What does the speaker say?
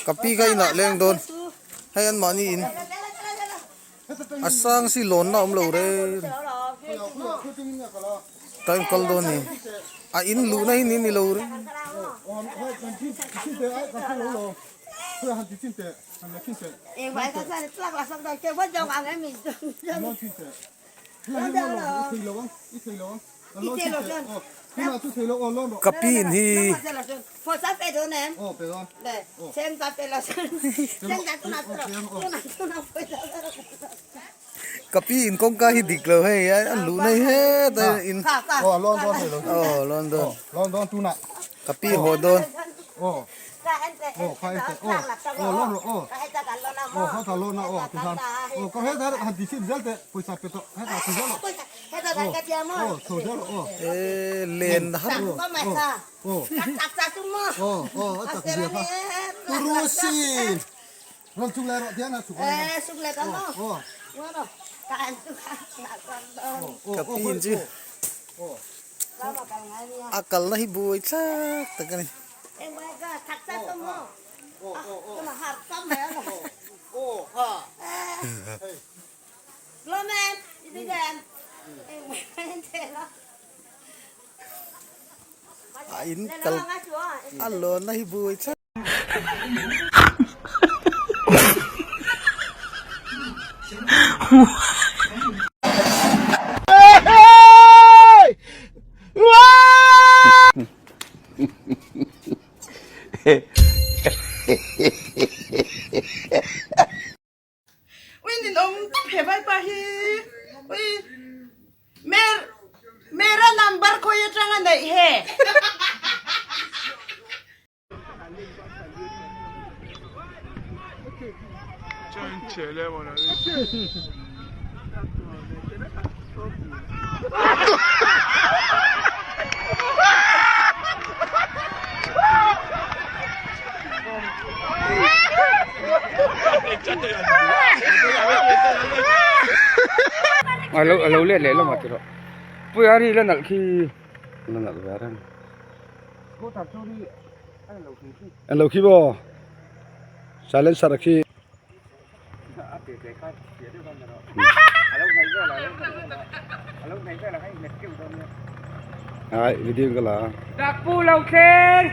Ka pi kha inah leng dawn hei an mahni in a sang si lawnna a awm lo reng time kal dawn ni a in luhna hi ni ni lo reng. Ka pi in hi ka pi in kawngka hi dik lo hei a luh na hi heta in aw lawn dawn ka pi haw dawn. E len har Turusin ka pin chu a kalna hi buai thlak tak a ni. A in kal a lawn na hi buai thlak. Ui ninawm tawp he vaipa hi ui mer mera number khawi atanga neih he. Alo alo let leh lamah tiraw puia ri la nalh khi la nalh ve reng an lo khi maw silencer a khi. Ai video ka la. Dak pu lo thleng.